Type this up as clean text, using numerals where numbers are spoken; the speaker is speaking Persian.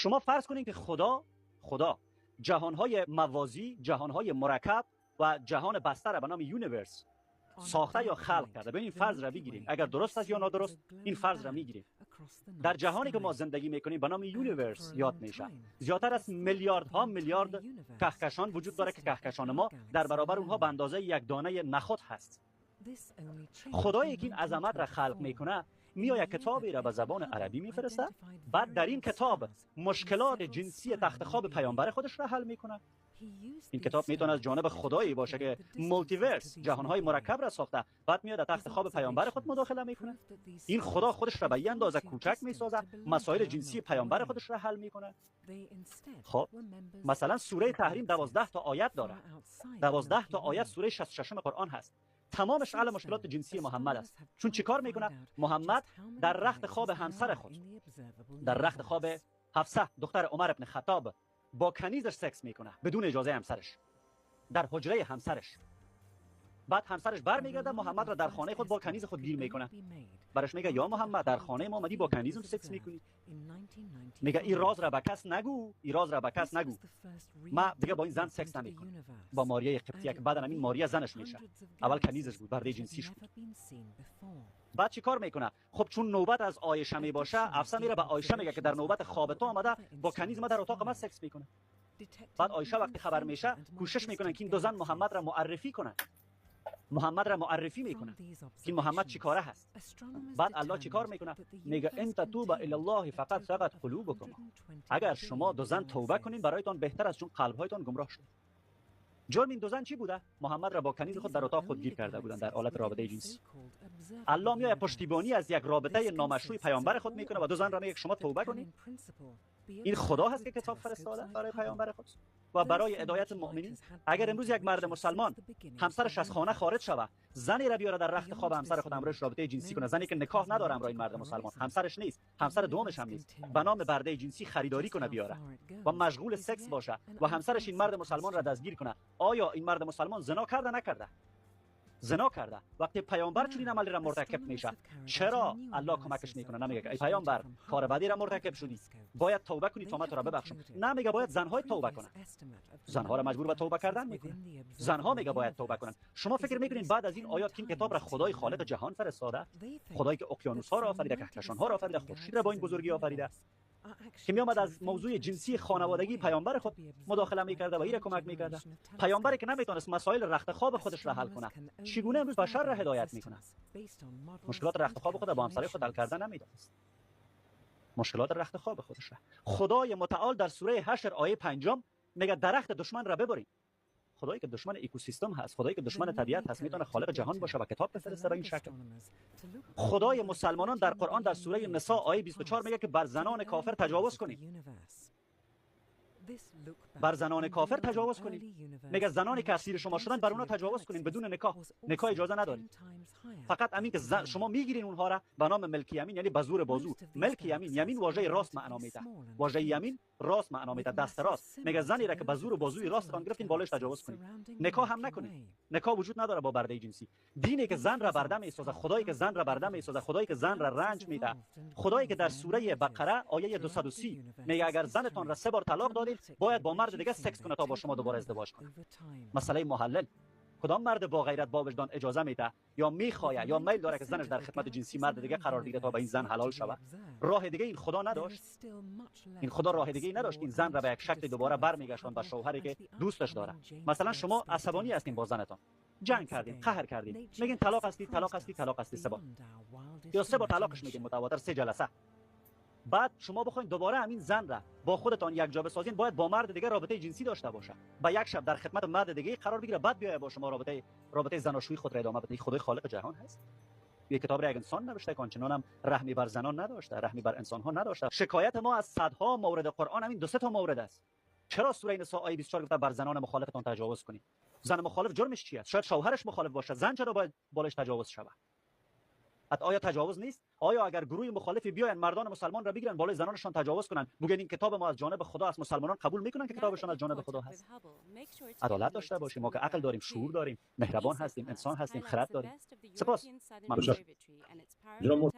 شما فرض کنید که خدا جهانهای موازی، جهانهای مرکب و جهان بسته را به نام universe ساخته یا خلق کرده. ببینید فرض را بگیریم، اگر درست است یا نادرست این فرض را میگیریم. در جهانی که ما زندگی میکنیم به نام universe یاد میشه، زیادتر از میلیاردها میلیارد کهکشان وجود داره که کهکشان ما در برابر اونها به اندازه یک دانه نخود هست. خدایی که این عظمت را خلق میکنه میآید کتابی را به زبان عربی میفرسته، بعد در این کتاب مشکلات جنسی تخت خواب پیامبر خودش را حل میکنه. این کتاب میتونه از جانب خدایی باشه که multiverse، جهانهای مرکب را ساخته، بعد میاد در تخت خواب پیامبر خود مداخله میکنه. این خدا خودش را به این اندازه کوچک میسازه، مسائل جنسی پیامبر خودش را حل میکنه. خب مثلا سوره تحریم 12 تا آیت داره، 12 تا آیت سوره 66 قرآن هست، تمامش حل مشکلات جنسی محمد است. چون چیکار میکنه؟ محمد در رخت خواب همسر خود، در رخت خواب حفصه دختر عمر ابن خطاب، با کنیزش سکس میکنه بدون اجازه همسرش، در حجره همسرش. بعد همسرش برمیگرده، محمد را در خانه خود با کنیز خود گیر میکنه. برش میگه یا محمد در خانه ما آمدی با کنیزم سکس میکنی؟ میگه این راز را به کس نگو، این راز را به کس نگو، ما دیگه با این زن سکس نمیکنم، با ماریه قبطیه که بعدا همین ماریه زنش میشه. اول کنیزش بود، برده جنسیش بود. بعد چی کار میکنه؟ خب چون نوبت از عایشه میباشه، حفصه میره به عایشه میگه که در نوبت خواب تو آمده با کنیز ما در اتاق ما سکس میکنه. بعد عایشه وقتی خبر میشه کوشش میکنه که این دو زن محمد را معرفی کنه، محمد را معرفی میکنه که محمد چیکاره هست. بعد الله چیکار میکنه؟ میگه ان تتوبا الی الله فقد سغت قلوبکم، اگر شما دو زن توبه کنین برایتان بهتر است، چون قلبهایتان گمراه شد. جرم این دو زن چی بوده؟ محمد را با کنیز خود در اتاق خود گیر کرده بودند در حالت رابطه جنسی. الله میاد پشتیبانی از یک رابطه نامشروع پیامبر خود میکنه و دو زن را میگه شما توبه کنین. این خدا هست که کتاب فرستاده برای پیامبر خود و برای هدایت مؤمنین. اگر امروز یک مرد مسلمان همسرش از خانه خارج شود، زنی را بیاره در رخت خواب همسر خود همراهش رابطه جنسی کنه، زنی که نکاح نداره همراه این مرد مسلمان، همسرش نیست، همسر دومش هم نیست، به نام برده جنسی خریداری کنه بیاره و مشغول سکس باشه و همسرش این مرد مسلمان را دستگیر کنه، آیا این مرد مسلمان زنا کرده نکرده؟ زنا کرده. وقتی پیامبر چنین عملی را مرتکب میشه، چرا الله کمکش میکنه؟ نمیگه ای پیامبر کار بدی را مرتکب شدی، باید توبه کنی تا من تو را ببخشم. نمیگه باید زنهای توبه کنن، زنها را مجبور به توبه کردن میکنه. زنها میگه باید توبه کنن. شما فکر میکنین بعد از این آیات که این کتاب را خدای خالق جهان فرستاده، خدایی که اقیانوس ها را آفریده، کهکشان ها را آفریده، خورشید را با این بزرگی آفریده، که می آمد از موضوع جنسی خانوادگی پیامبر خود مداخله میکرده و ایره کمک میکرده، پیامبری که نمیتونست مسائل رخت خواب خودش را حل کنه، چگونه امروز بشر را هدایت میکنه؟ مشکلات رخت خواب خود با همسرای خود حل کردن نمیدونست، مشکلات رخت خواب خودش را. خدای متعال در سوره حشر آیه 5 میگه درخت دشمن را ببرید. خدایی که دشمن اکوسیستم هست، خدایی که دشمن طبیعت هست، میتونه خالق جهان باشه و کتاب بفرسته به این شکل. خدای مسلمانان در قرآن در سوره نساء آیه 24 میگه که بر زنان کافر تجاوز کنید. بر زنان کافر تجاوز کنید. میگه زنانی که اسیر شما شدن بر اونا تجاوز کنید بدون نکاح. نکاح اجازه ندارید. فقط امین که شما میگیرین اونها را به نام ملک یمین، یعنی به زور بازو. ملک یمین، یمین واژه راست معنا میده. واژه یمین راست معنا میده، دست راست. میگه زنی را که به زور بازوی راستتان گرفتین بالش تجاوز کنید. نکاح هم نکنید. نکاح وجود نداره با برده جنسی. دینی که زن را برده میسازه، خدایی که زن را برده میسازه، خدایی که زن را رنج میده، خدایی که در سوره بقره آیه 230 میگه اگر زنتان را 3 بار طلاق دادید باید با مرد دیگه سکس کنه تا با شما دوباره ازدواج کنه. مسئله محلل، کدام مرد با غیرت با وجدان اجازه میده یا میخواد یا میل داره که زنش در خدمت جنسی مرد دیگه قرار بگیره تا به این زن حلال شود؟ راه دیگه این خدا نداشت. این خدا راه دیگه ای نداشت. این زن را به یک شکل دوباره برمیگشتان به شوهری که دوستش داره. مثلا شما عصبانی هستین با زنتان، جنگ کردین، قهر کردین، میگین طلاق هستی، طلاق هستی، طلاق هستی، 3 بار یا 3 بار طلاقش میگین، متواتر 3 جلسه. بعد شما بخواید دوباره همین زن را با خودتان یک جا بسازین، باید با مرد دیگه رابطه جنسی داشته باشه، با یک شب در خدمت مرد دیگه قرار بگیره، بعد بیاید با شما رابطه زناشویی خود را ادامه بده. خدای خالق جهان هست. یک کتاب را یک انسان نوشته که آنچنان هم رحمی بر زنان نداشته، رحمی بر انسان ها نداشته. شکایت ما از صدها مورد قرآن همین 2-3 تا مورد است. چرا سوره نساء آیه 24 گفته بر زنان مخالفتان تجاوز کنید؟ زن مخالف جرمش چی است؟ شاید شوهرش مخالف باشه، زن چرا باید بالش تجاوز شود؟ آیا تجاوز نیست؟ آیا اگر گروه مخالفی بیاین مردان مسلمان را بگیرن بالای زنانشان تجاوز کنن، بگن این کتاب ما از جانب خدا است، مسلمانان قبول میکنن که کتابشان از جانب خدا هست؟ عدالت داشته باشیم. ما که عقل داریم، شعور داریم، مهربان هستیم، انسان هستیم، خرد داریم. سپاس. ممنون.